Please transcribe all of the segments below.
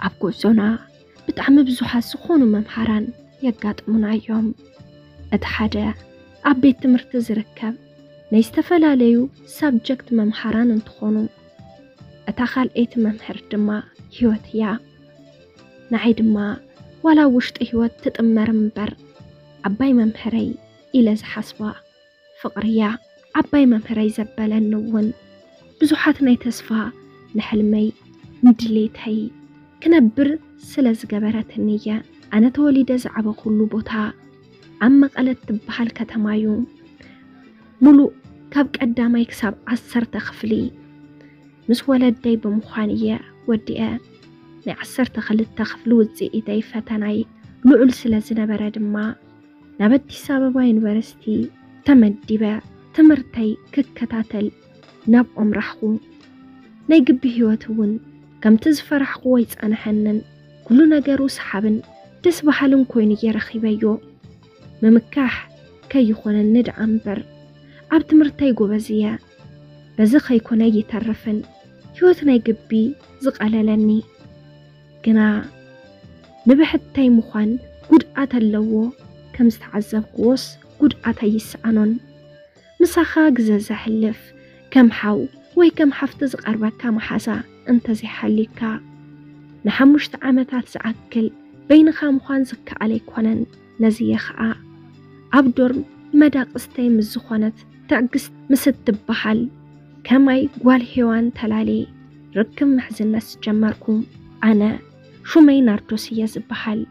ኣብ ጉዕዞና ብጣዕሚ ብዙሓት ዝኾኑ መምሃራን የጋጥሙና እዮም። እቲ ሓደ ኣብ ቤት ትምህርቲ ዝርከብ ናይ ዝተፈላለዩ ሳብጀክት መምሃራን እንትኾኑ፣ እታ ካልኣይቲ መምህር ድማ ህይወት እያ። ንዓይ ድማ ዋላ ውሽጢ ህይወት ትጥመር እምበር ዓባይ መምህረይ ኢለ ዝሓስባ ፍቕሪ እያ። ዓባይ መምህረይ ዘበለኒ እውን ብዙሓት ናይ ተስፋ ንሕልመይ ንድሌተይ ክነብር ስለ ዝገበረትኒ እየ። ኣነ ተወሊደ ዝዓበኹሉ ቦታ ኣብ መቐለ እትበሃል ከተማ እዩ። ሙሉእ ካብ ቀዳማይ ክሳብ ዓሰርተ ክፍሊ ምስ ወለደይ ብምዃን እየ ወዲአ። ናይ ዓሰርተ ክልተ ክፍሊ ውፅኢተይ ፈተናይ ልዑል ስለ ዝነበረ ድማ ናብ ኣዲስ ኣበባ ዩኒቨርሲቲ ተመዲበ ትምህርተይ ክከታተል ናብኦም ራሕኹ። ናይ ግቢ ህይወት እውን ከምቲ ዝፈራሕኩዎ ኣይጸንሐንን። ኩሉ ነገሩ ሰሓብን ደስ በሃልን ኮይኑ እየ ረኺበዮ። ምምካሕ ከይኾነኒ ደኣ እምበር ኣብ ትምህርተይ ጎበዝ እየ። በዚ ከይኮነ ኣይተርፍን ህይወት ናይ ግቢ ዝቐለለኒ። ግና ንብሕተይ ምዃን ጉድኣት ኣለዎ። ከም ዝተዓዘብክዎስ ጉድኣት ኣይሰኣኖን። ምሳኻ ግዘ ዘሕልፍ ከም ሓው ወይ ከም ሓፍቲ ዝቐርበካ መሓዛ እንተዘይሃልዩካ፣ ንሓሙሽተ ዓመታት ዝኣክል በይንኻ ምዃን ዝከኣል ኣይኮነን። ነዚ እየ ኸኣ ኣብ ዶርም መዳቕስተይ ምስ ዝኾነት ትዕግስት ምስ እትበሃል ከማይ ጓል ሄዋን ተላልየ ርክብ ምሕዝነት ዝጀመርኩ። ኣነ ሹመይ ናርዶስ እየ ዝበሃል።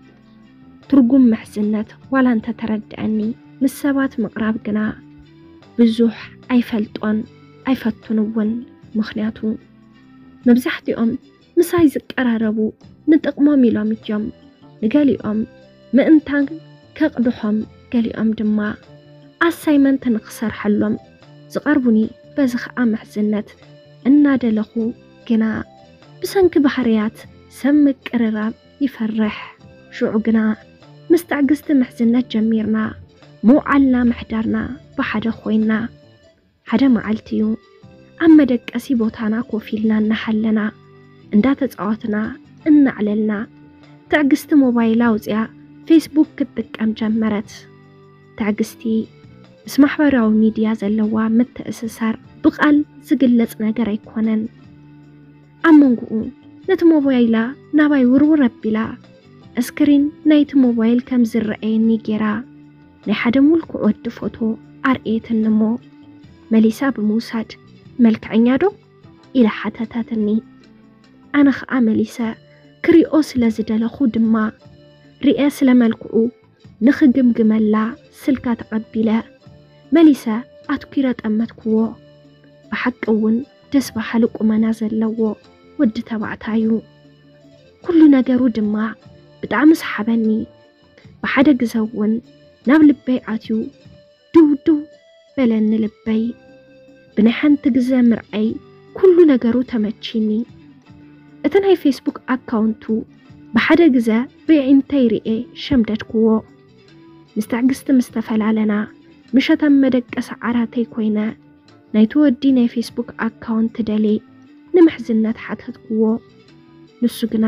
ትርጉም ምሕዝነት ዋላ እንተተረድኣኒ፣ ምስ ሰባት ምቕራብ ግና ብዙሕ ኣይፈልጦን ኣይፈቱን እውን። ምኽንያቱ መብዛሕትኦም ምሳይ ዝቀራረቡ ንጥቕሞም ኢሎም እዮም። ንገሊኦም ምእንታን ከቕድሖም፣ ገሊኦም ድማ ኣሳይመንት ንኽሰርሐሎም ዝቐርቡኒ። በዚ ኸኣ ምሕዝነት እናደለኹ ግና ብሰንኪ ባህርያት ሰብ ምቅርራብ ይፈርሕ። ሽዑ ግና ምስ ትዕግስቲ ምሕዝነት ጀሚርና ምውዓልና ምሕዳርና ብሓደ ኮይና። ሓደ መዓልቲ እዩ ኣብ መደቀሲ ቦታና ኮፍ ኢልና እናሃለና እንዳተጻወትና እናዕለልና ትዕግስቲ ሞባይላ ኣውፅያ ፌስቡክ ክትጥቀም ጀመረት። ትዕግስቲ ምስ ማሕበራዊ ሚድያ ዘለዋ ምትእስሳር ብቓል ዝግለጽ ነገር ኣይኮነን። ኣብ መንጎኡ ነቲ ሞባይላ ናባይ ውርውር ኣቢላ እስክሪን ናይቲ ሞባይል ከም ዝረኣየኒ ጌራ ናይ ሓደ ምልኩዕ ወዲ ፎቶ ኣርእየትኒ እሞ መሊሳ ብምውሳድ፣ "መልክዐኛ ዶ?" ኢላ ሓተተትኒ። ኣነ ኸኣ መሊሰ፣ ክሪኦ ስለ ዝደለኹ ድማ ሪኤ ስለ መልክዑ ንኽግምግመላ ስልካ ተቐቢለ መሊሰ ኣትኲረ ጠመትክዎ። ብሓቂ እውን ደስ በሃሊ ቁመና ዘለዎ ወዲ ተባዕታይ እዩ። ኩሉ ነገሩ ድማ ብጣዕሚ ሰሓበኒ። ብሓደ ግዘ እውን ናብ ልበይ ኣትዩ ድው ድው በለኒ ልበይ። ብናይ ሓንቲ ግዘ ምርኣይ ኩሉ ነገሩ ተመቺኒ። እቲ ናይ ፌስቡክ ኣካውንቱ ብሓደ ግዘ ብዒንተይ ርኤ ሸምደድክዎ። ምስ ትዕግስቲ ምስ ተፈላለና ምሸት ኣብ መደቀሲ ዓራተይ ኮይነ ናይቲ ወዲ ናይ ፌስቡክ ኣካውንት ደልየ ንምሕዝነት ሓተትክዎ። ንሱ ግና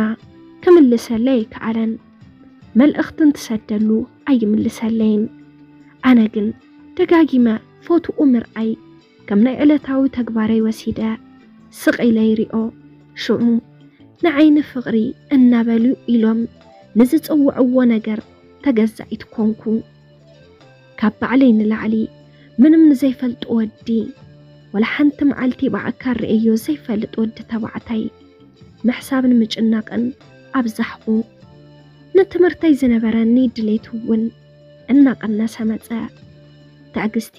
ክምልሰለይ ኣይከኣለን። መልእኽቲ እንትሰደሉ ኣይምልሰለይን። ኣነ ግን ደጋጊመ ፎቶኡ ምርኣይ ከም ናይ ዕለታዊ ተግባረይ ወሲደ ስቕ ኢለ ይሪኦ። ሽዑ ንዓይ ንፍቕሪ እናበሉ ኢሎም ንዝጽውዕዎ ነገር ተገዛኢት ኮንኩ። ካብ ባዕለይ ንላዕሊ ምንም ንዘይፈልጦ ወዲ፣ ወላ ሓንቲ መዓልቲ ብኣካል ርእየዮ ዘይፈልጥ ወዲ ተባዕታይ ምሕሳብን ምጭናቕን ኣብዛሕኹ። ንትምህርተይ ዝነበረኒ ድሌት እውን እናቐነሰ መጸ። ትዕግስቲ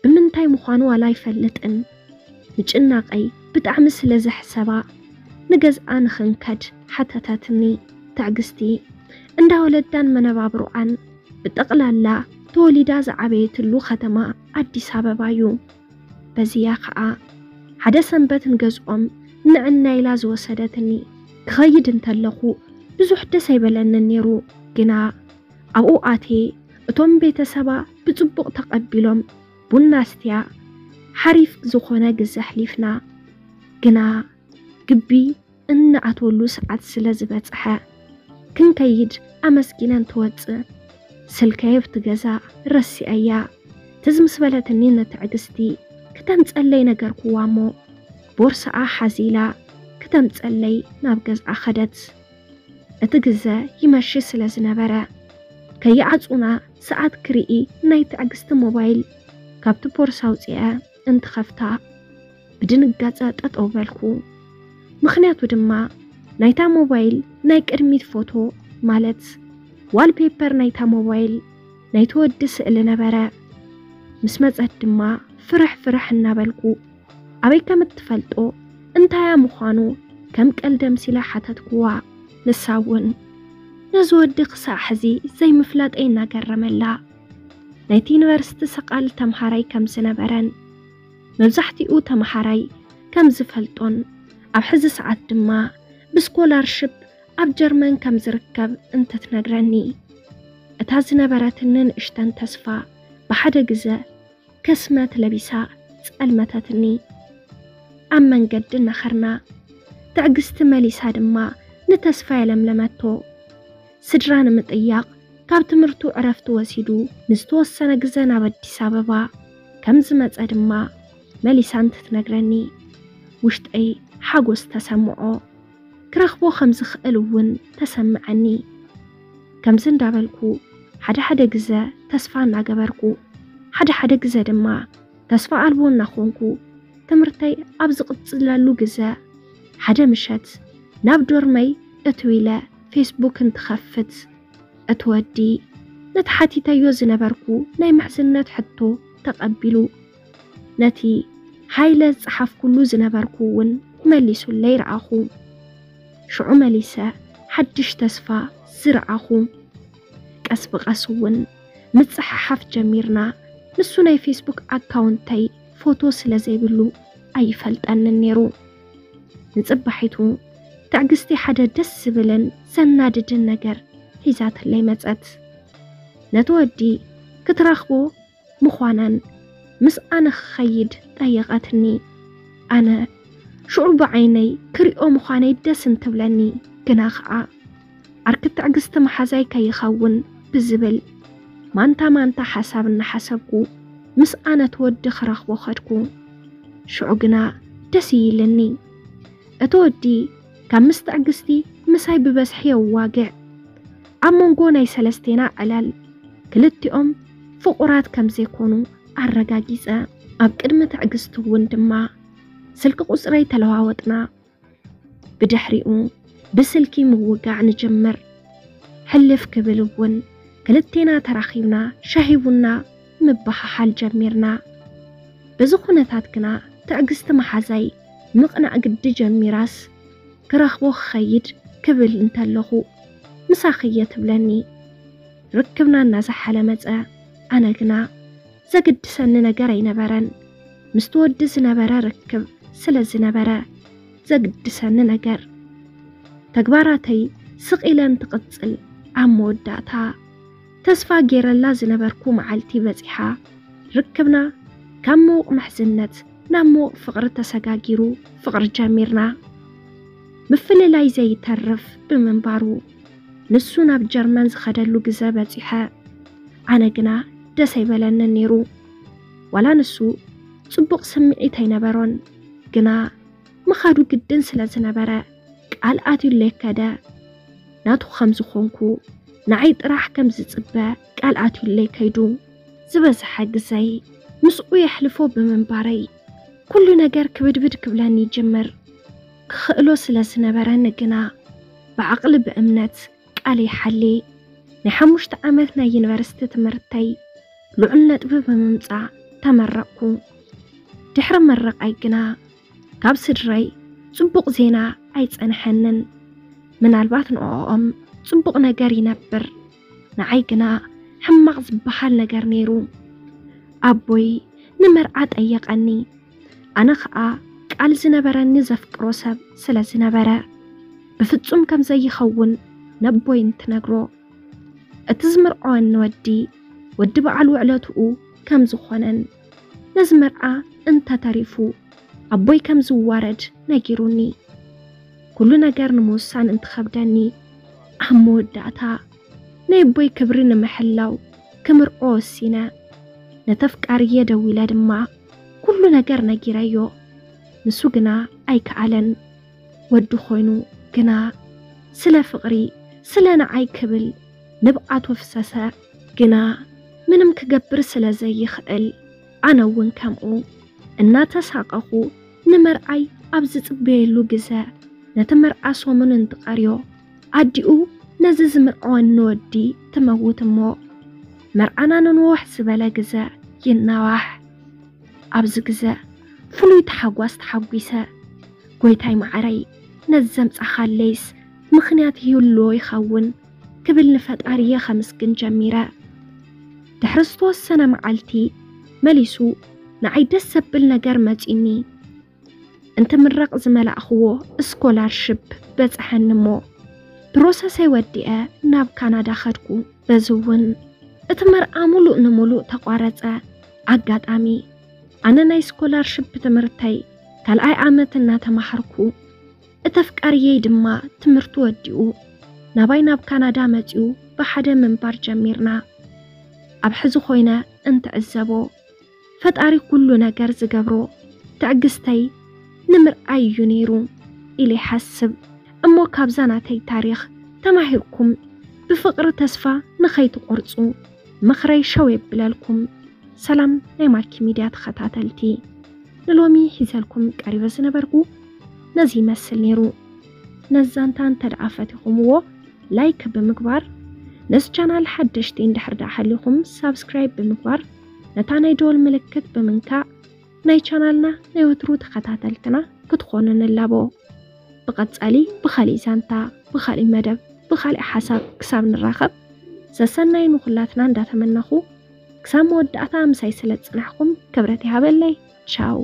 ብምንታይ ምዃኑ ዋላ ኣይፈልጥን፣ ምጭናቐይ ብጣዕሚ ስለ ዘሕሰባ፣ ንገዝኣ ንኽንከድ ሓተተትኒ። ትዕግስቲ እንዳ ወለዳን መነባብሮኣን ብጠቕላላ ተወሊዳ ዝዓበየትሉ ከተማ ኣዲስ ኣበባ እዩ። በዚያ ኸኣ ሓደ ሰንበት ንገዝኦም ንዕና ኢላ ዝወሰደትኒ። ክኸይድ እንተለኹ ብዙሕ ደስ ኣይበለንን ነይሩ፣ ግና ኣብኡ ኣትየ እቶም ቤተሰባ ብጽቡቕ ተቐቢሎም ቡና ኣስትያ ሓሪፍ ዝኾነ ግዘ ኣሕሊፍና። ግና ግቢ እንኣትወሉ ሰዓት ስለ ዝበጽሐ፣ ክንከይድ ኣመስጊነን ትወጽእ። ስልከይ ኣብቲ ገዛ ረሲዐያ። ትዝ ምስ በለትኒ ንትዕግስቲ ክተምጸለይ ነገርኩዋ እሞ፣ ቦርሳኣ ሓዚላ ክተምጸለይ ናብ ገዝኣ ኸደት። እቲ ግዘ ይመሺ ስለ ዝነበረ፣ ከይዓጹና ሰዓት ክርኢ ናይ ትዕግስቲ ሞባይል ካብቲ ቦርሳ ኣውጺአ እንትኸፍታ፣ ብድንጋጸ ጠጠው በልኩ። ምኽንያቱ ድማ ናይታ ሞባይል ናይ ቅድሚት ፎቶ፣ ማለት ዋልፔፐር ናይታ ሞባይል ናይቲ ወዲ ስእሊ ነበረ። ምስ መጸት ድማ ፍርሕ ፍርሕ እናበልኩ፣ ኣበይ ከም እትፈልጦ፣ እንታያ ምዃኑ ከም ቀልዲ ኣምሲለ ሓተትኩዋ። ንሳ እውን ነዚ ወዲ ክሳዕ ሕዚ ዘይምፍላጠይ እናገረመላ፣ ናይቲ ዩኒቨርሲቲ ሰቓል ተምሃራይ ከም ዝነበረን መብዛሕትኡ ተምሃራይ ከም ዝፈልጦን፣ ኣብ ሕዚ ሰዓት ድማ ብስኮላርሽፕ ኣብ ጀርመን ከም ዝርከብ እንትትነግረኒ፣ እታ ዝነበረትኒ ንእሽተን ተስፋ ብሓደ ግዘ ከስመት ለቢሳ ጸልመተትኒ። ኣብ መንገዲ እናኸርና፣ ትዕግስቲ መሊሳ ድማ ንተስፋ የለምለመቶ። ስድራ ንምጥያቕ ካብ ትምህርቱ ዕረፍቲ ወሲዱ ንዝተወሰነ ግዘ ናብ ኣዲስ ኣበባ ከም ዝመጸ ድማ መሊሳ እንትትነግረኒ፣ ውሽጠይ ሓጎስ ተሰምዖ። ክረኽቦ ከም ዝኽእል እውን ተሰምዐኒ። ከምዚ እንዳበልኩ፣ ሓደ ሓደ ግዘ ተስፋ እናገበርኩ፣ ሓደ ሓደ ግዘ ድማ ተስፋ ኣልቦ እናኾንኩ፣ ትምህርተይ ኣብ ዝቕጽለሉ ግዘ፣ ሓደ ምሸት ናብ ዶርመይ እትው ኢለ ፌስቡክ እንትኸፍት፣ እቲ ወዲ ነቲ ሓቲተዮ ዝነበርኩ ናይ ምሕዝነት ሕቶ ተቐቢሉ፣ ነቲ ሃይለ ዝጸሓፍኩሉ ዝነበርኩ እውን መሊሱለይ ረኣኹ። ሽዑ መሊሰ ሓድሽ ተስፋ ዝረኣኹ። ቀስ ብቐስ እውን ምጽሕሓፍ ጀሚርና። ንሱ ናይ ፌስቡክ ኣካውንተይ ፎቶ ስለ ዘይብሉ ኣይፈልጠንን ነይሩ። ንጽባሒቱ ትዕግስቲ ሓደ ደስ ዝብልን ዘናድድን ነገር ሒዛትለይ መጸት። ነቲ ወዲ ክትረኽቦ ምዃናን ምስ ኣነ ክኸይድ ጠየቐትኒ። ኣነ ሽዑ ብዓይነይ ክሪኦ ምዃነይ ደስ እንትብለኒ፣ ግና ኸዓ ዓርኪ ትዕግስቲ መሓዛይ ከይኸውን ብዝብል ማንታ ማንታ ሓሳብ እናሓሰብኩ፣ ምስ ኣነ እቲ ወዲ ክረኽቦ ኸድኩ። ሽዑ ግና ደስ እዩ ኢልኒ። እቲ ወዲ ካብ ምስ ትዕግስቲ ምሳይ ብበዝሒ የዋግዕ። ኣብ መንጎ ናይ ሰለስቴና ዕላል ክልቲኦም ፍቑራት ከም ዘይኮኑ ኣረጋጊጸ። ኣብ ቅድሚ ትዕግስቲ እውን ድማ ስልኪ ቁጽረይ ተለዋወጥና። ብድሕሪኡ ብስልኪ ምውጋዕ ንጅምር። ሕልፍ ክብል እውን ክልቴና ተራኺብና ሻሂ ቡና ምበሃሃል ጀሚርና። በዚ ኩነታት ግና ትዕግስቲ መሓዛይ ምቕናእ ግዲ ጀሚራስ፣ ክረኽቦ ክኸይድ ክብል እንተለኹ፣ ምሳኺ እየ ትብለኒ። ርክብና እናዘሓለ መጸ። ኣነ ግና ዘግድሰኒ ነገር ኣይነበረን። ምስቲ ወዲ ዝነበረ ርክብ ስለ ዝነበረ ዘግድሰኒ ነገር፣ ተግባራተይ ስቕ ኢለን ትቕጽል። ኣብ መወዳእታ፣ ተስፋ ገይረላ ዝነበርኩ መዓልቲ በጺሓ። ርክብና ካብ ምዉቕ ምሕዝነት ናብ ምዉቕ ፍቕሪ ተሰጋጊሩ፣ ፍቕሪ ጀሚርና። ምፍልላይ ዘይተርፍ ብምንባሩ፣ ንሱ ናብ ጀርመን ዝኸደሉ ግዘ በጺሐ። ኣነ ግና ደስ ኣይበለንን ነይሩ። ዋላ ንሱ ጽቡቕ ስምዒት ኣይነበሮን፣ ግና ምኻዱ ግድን ስለ ዝነበረ፣ ቃል ኣትዩለይ ከደ። ናቱ ከም ዝኾንኩ፣ ንዓይ ጥራሕ ከም ዝጽበ ቃል ኣትዩለይ ከይዱ። ዝበዝሐ ግዘይ ምስኡ የሕልፎ ብምንባረይ፣ ኩሉ ነገር ክብድብድ ክብለኒ ይጅምር። ክኽእሎ ስለ ዝነበረኒ ግና፣ ብዓቕሊ ብእምነት ቃለይ ሓልየ። ናይ ሓሙሽተ ዓመት ናይ ዩኒቨርሲቲ ትምህርተይ ልዑል ነጥቢ ብምምጻእ ተመረቕኩ። ድሕሪ ምረቓይ ግና፣ ካብ ስድራይ ጽቡቕ ዜና ኣይጸንሐንን። ምናልባት ንዕኦም ጽቡቕ ነገር ይነብር፣ ንዓይ ግና ሕማቕ ዝበሃል ነገር ነይሩ። ኣቦይ ንመርዓ ጠየቐኒ። ኣነ ኸኣ ቃል ዝነበረኒ ዘፍቅሮ ሰብ ስለ ዝነበረ፣ ብፍጹም ከም ዘይኸውን ነቦይ እንትነግሮ፣ እቲ ዝምርዓወኒ ወዲ፣ ወዲ በዓል ውዕለትኡ ከም ዝኾነን፣ ነዚ መርዓ እንተተሪፉ ኣቦይ ከም ዝዋረድ ነጊሩኒ። ኩሉ ነገር ንምውሳን እንትኸብደኒ፣ ኣብ መወዳእታ ናይ ኣቦይ ክብሪ ንምሕላው ክምርዖ ወሲነ። ነተፍቃርየ ደዊለ ድማ ኩሉ ነገር ነጊረዮ። ንሱ ግና ኣይከኣለን። ወዲ ኮይኑ ግና ስለ ፍቕሪ፣ ስለ ንዓይ ክብል ንብዓቱ ኣፍሰሰ። ግና ምንም ክገብር ስለ ዘይኽእል፣ ኣነ እውን ከምኡ እናተሳቐኹ ንመርዓይ ኣብ ዝጽበየሉ ግዘ፣ ነቲ መርዓ ሰሙን እንትቐርዮ፣ ኣዲኡ ነዚ ዝምርዐወኒ ወዲ ትመውት እሞ፣ መርዓና ንንውሕ ዝበለ ግዘ ይናዋሕ። ኣብዚ ግዘ ፍሉይ ተሓጓስ ተሓጒሰ። ጎይታይ መዓረይ፣ ነዚ ዘምጻኻለይስ ምኽንያት ይህልዎ ይኸውን ክብል ንፈጣሪየ ኸምስግን ጀሚረ። ድሕሪ ዝተወሰነ መዓልቲ መሊሱ ንዓይ ደስ ዘብል ነገር መጺኒ። እንትምረቕ ዝመላእኽዎ ስኮላርሽፕ በጽሐኒ እሞ፣ ፕሮሰሰይ ወዲአ ናብ ካናዳ ኸድኩ። በዚ እውን እቲ መርዓ ሙሉእ ንሙሉእ ተቋረጸ። ኣጋጣሚ ኣነ ናይ ስኮላርሽፕ ትምህርተይ ካልኣይ ዓመት እናተማሃርኩ፣ እቲ ኣፍቃሪየይ ድማ ትምህርቱ ወዲኡ ናባይ ናብ ካናዳ መጺኡ ብሓደ ምንባር ጀሚርና። ኣብ ሕዚ ኮይነ እንትዕዘቦ፣ ፈጣሪ ኩሉ ነገር ዝገብሮ ትዕግስተይ ንምርኣይ እዩ ነይሩ ኢለ ይሓስብ። እሞ ካብዛ ናተይ ታሪኽ ተማሂርኩም ብፍቕሪ ተስፋ ንኸይትቆርጹ ምኽረይ ሸው የብለልኩም። ሰላም ናይ ማኪ ሚድያ ተኸታተልቲ፣ ንሎሚ ሒዘልኩም ቀሪበ ዝነበርኩ ነዚ ይመስል ነይሩ። ነዚ ዛንታ እንተ ደኣ ፈቲኹምዎ ላይክ ብምግባር፣ ነዚ ቻናል ሓደሽቲ እንድሕር ደኣ ሃሊኹም ሳብስክራይብ ብምግባር፣ ነታ ናይ ደወል ምልክት ብምንካእ ናይ ቻናልና ናይ ወትሩ ተኸታተልትና ክትኾኑ ንላቦ። ብቐጻሊ ብኻሊእ ዛንታ፣ ብኻሊእ መደብ፣ ብኻሊእ ሓሳብ ክሳብ ንራኸብ፣ ሰሰናይ ንኹላትና እንዳተመነኹ፣ ክሳብ መወዳእታ ምሳይ ስለ ዝጽናሕኩም ክብረት ይሃበለይ። ቻው።